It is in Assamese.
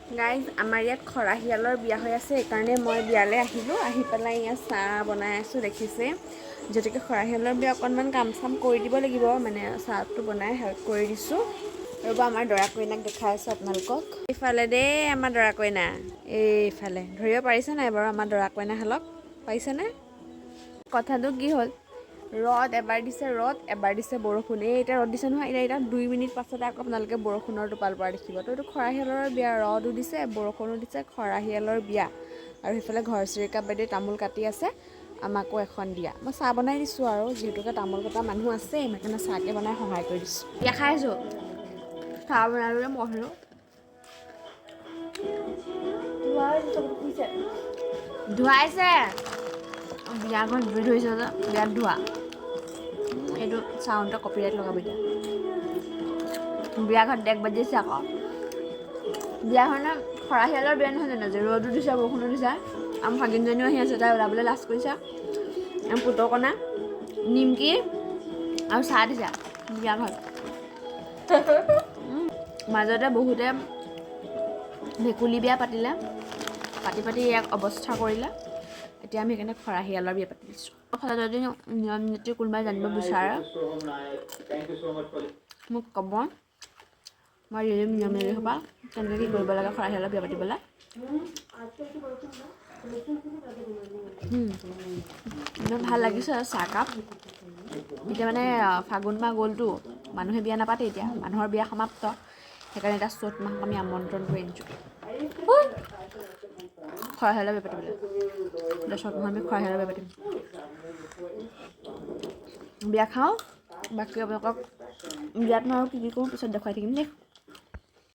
গাইজ, আমাৰ ইয়াত খৰাহিয়ালৰ বিয়া হৈ আছে। সেইকাৰণে মই বিয়ালৈ আহিলোঁ। আহি পেলাই ইয়াত চাহ বনাই আছোঁ, দেখিছে। যিহেতুকে খৰাহিয়ালৰ বিয়া, অকণমান কাম চাম কৰি দিব লাগিব, মানে চাহটো বনাই হেল্প কৰি দিছোঁ। ৰ'ব, আমাৰ দৰা কইনাক দেখাই আছোঁ আপোনালোকক। এইফালে দেই আমাৰ দৰা কইনা, এইফালে। ধৰিব পাৰিছে নাই বাৰু আমাৰ দৰা কইনা হালক? পাৰিছেনে? কথাটো কি হ'ল, ৰ'দ এবাৰ দিছে ৰ'দ, এবাৰ দিছে বৰষুণ। এই এতিয়া ৰ'দ দিছে নহয়, এতিয়া এতিয়া 2 মিনিট পাছতে আকৌ আপোনালোকে বৰষুণৰ টোপাল পৰা দেখিব। তো এইটো খৰাহিয়ালৰ বিয়া, ৰ'দো দিছে, বৰষুণো দিছে, খৰাহিয়ালৰ বিয়া। আৰু সেইফালে ঘৰচিৰিকা বাইদেৱে তামোল কাটি আছে, আমাকো এখন দিয়া। মই চাহ বনাই দিছোঁ আৰু যিহেতুকে তামোল কটা মানুহ আছে, সেইকাৰণে চাহকে বনাই সহায় কৰি দিছোঁ। বিয়া খাই আছোঁ, চাহ বনালোঁ, বহিলোঁ। ধুৱাইছে, বিয়াখন জুই ধৰিছে যে বিয়াত ধোৱা। এইটো চাউণ্ডটো কপিৰাইট লগাব। এতিয়া বিয়া ঘৰত ডেক বাজিছে আকৌ। বিয়াখনে খৰাহিয়ালৰ বিয়া নহয় জানো যে ৰ'দো দিছে, বৰষুণো দিছে। আমাৰ ভাগিনজনীও আহি আছে, তাই ওলাবলৈ লাজ কৰিছে। আৰু পুতকণা, নিমকি আৰু চাহ দিছে বিয়া ঘৰত। মাজতে বহুতে ভেকুলী বিয়া পাতিলে, পাতি পাতি ইয়াক অৱস্থা কৰিলে। এতিয়া আমি সেইকাৰণে খৰাহিয়ালৰ বিয়া পাতি দিছোঁ। ফালে যদি নিয়ম নীতি কোনোবাই জানিব বিচাৰে, মোক ক'ব, মই দি দিম নিয়ম নীতি সোপা, কেনেকৈ কি কৰিব লাগে খৰাহিয়ালৰ বিয়া পাতিবলৈ। ইমান ভাল লাগিছে চাহকাপ। এতিয়া মানে ফাগুন মাহ গ'লতো, মানুহে বিয়া নাপাতে, এতিয়া মানুহৰ বিয়া সমাপ্ত। সেইকাৰণে এতিয়া চ'ত মাহক আমি আমন্ত্ৰণ কৰি আনিছোঁ খৰাহিয়ালৰ বিয়া পাতিবলৈ। এতিয়া চ'ত মাহত আমি খৰাহিয়ালৰ বিয়া পাতিম। বিয়া খাওঁ, বাকী আপোনালোকক বিয়াত মই আৰু কি কি কৰোঁ পিছত দেখুৱাই থাকিম দেই।